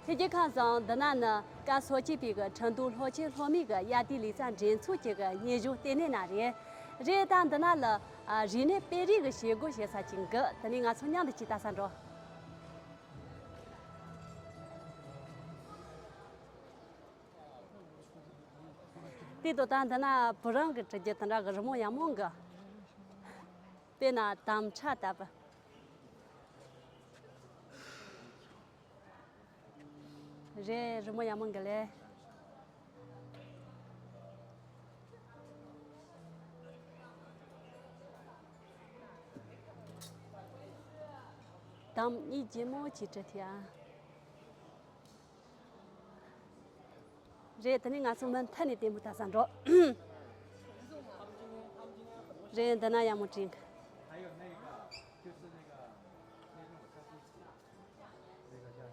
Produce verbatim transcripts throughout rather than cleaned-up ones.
ཕྱི་རྒྱལ་ཁག་སོང་འདི་ན་ནི་བཀའ་ཤོག་གཅིག་པའི་གི་ཁྲིན་ཏུའུ་ལྷོ་ཆེན་ལྷོ་མའི་གི་དབྱར་དུས་ལེ་ཚན་འགྲན་ཚོགས་ཀྱི་གི་སྙན་ཞུ་ལྟེ་གནས་ན་རེད། རེད་ད་འདི་ན་ལ་ཨ་རིག་གནས་སྤེལ་རེས་གི་བྱེད་སྒོ་བྱེད་ས་ཅིག་གི། དེ་ནས་ང་ཚོ་མཉམ་དུ་ཅིག་ལྟ་ས་འགྲོ། དེ་དོ་ད་འདི་ན་བུ་རང་གི་གྲི་རྒྱུ་དེ་འདྲ་གི་རི་མོ་ཡག་མོ་གི། དཔེར་ན་དམ་ཁྲ་ལྟ་བུ། རེད་རི་མོ་ཡག་མོ་གི་ལེ། དམ་གཉིས་ལྗིད་མོ་ཅིག་བྲི་ཐལ་ཨ། རེད་དེ་ནས་ང་ཚོ་མུ་མཐུད་ནས་ལྟད་མོ་ལྟ་ས་འགྲོ། རེད་འདི་ན་ཡག་མོ་བྲིས།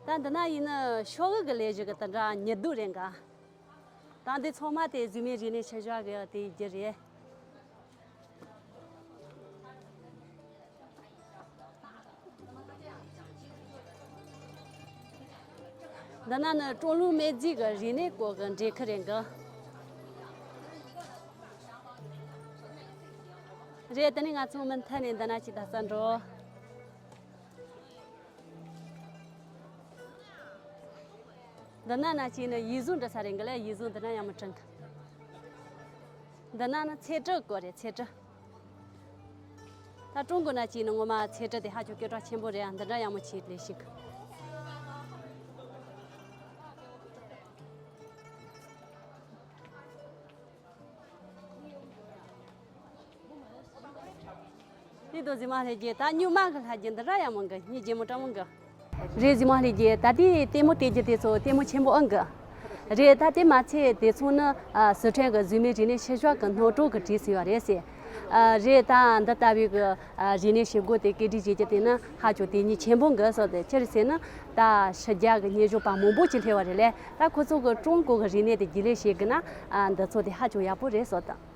ད་འདི་ན་ཡིན་ན་ཤོག་གུ་གི་ལས་གཞི་གི་དེ་འདྲ་ཉི་གདུགས་རེད་འགའ། ད་འདི་ཚང་མ་དེ་གཟུགས་མེད་རིག་གནས་ཤུལ་བཞག་གི་དེ་རྒྱུ་རེད། འདི་ན་ནི་ཀྲུང་ལུང་སྨན་རྩིས་ཀྱི་རིག་གནས་སྐོར་གྱི་འགྲེལ་ཁུ་རེད་འགི། རེད་དེ་ནས་ང་ཚོ་མུ་མཐུད་ནས་འདི་ན་ཅིག་ལྟ་ས་འགྲོ། འདི་ན་ན་ཅིག་ནི་ཡིག་གཟུགས་འབྲི་ས་རེད་འགི་ལ། ཡིག་གཟུགས་འདི་ན་ཡག་མོ་བྲིས་འགི། འདི་ན་ནི་ཚེ་ཀྲི་སྐོར་རེད། ཚེ་ཀྲི། ད་ཀྲུང་གོ་ན་ཅིག་ནི་ངོ་མ་ཚེ་ཀྲི་དེ་ཧ་ཅང་སྐད་གྲགས་ཆེན་པོ་རེད། འདི་འདྲ་ཡག་མོ་བྱས་ལས་ཤིག། དེ་དོ་གཟིགས་མ་ལྷས་རྒྱུ་ད་སྨྱུག་མ་གི་ལྷ་རྒྱུ་འདི་འདྲ་ཡག་མོ་གི། སྙིང་རྗེ་མོ་སྤྲང་མོ་གི། རེད་གཟིགས་མ་ལྷས་རྒྱུ་ད་དེ་ལྟད་མོ་སྟེར་རྒྱུ་དེ་ཚོ་ལྟད་མོ་ཆེན་པོ་ཨང་གི། རེད་ད་དེ་མ་ཚད་དེ་ཚོ་ནི་ཨ་སི་ཁྲོན་གི་གཟུགས་མེད་རིག་གནས་ཤུལ་བཞག་གི་སྣོལ་གྲོགས་གི་བྲིས་ཟིན་པ་རེད་ཟེར། ཨ་རེད་ད་འདི་ལྟ་བུའི་གི་ཨ་རིག་གནས་ཞིབ་དགོས་དེ་སྐད་སྒྲིག་བྱེད་རྒྱུ་དེ་ནི་ཧ་ཅང་དེ་ཉིད་ཆེན་པོ་འགི་སོགས་དེ་ཕྱིར་ཟེར་ན། ད་ཕྱི་རྒྱལ་གི་སྙན་ཞུ་པ་མང་པོ་ཅིག་སླེབས་པ་རེད་ལས། ད་ཁོ་ཚོ་གི་ཀྲུང་གོ་གི་རིག་གནས་དེ་རྒྱུས་ལོན་བྱེད་དགོས་ན་ཨ་འདི་ཚོ་དེ་ཧ་ཅང་ཡག་པོ་རེད་སོགས་དང་།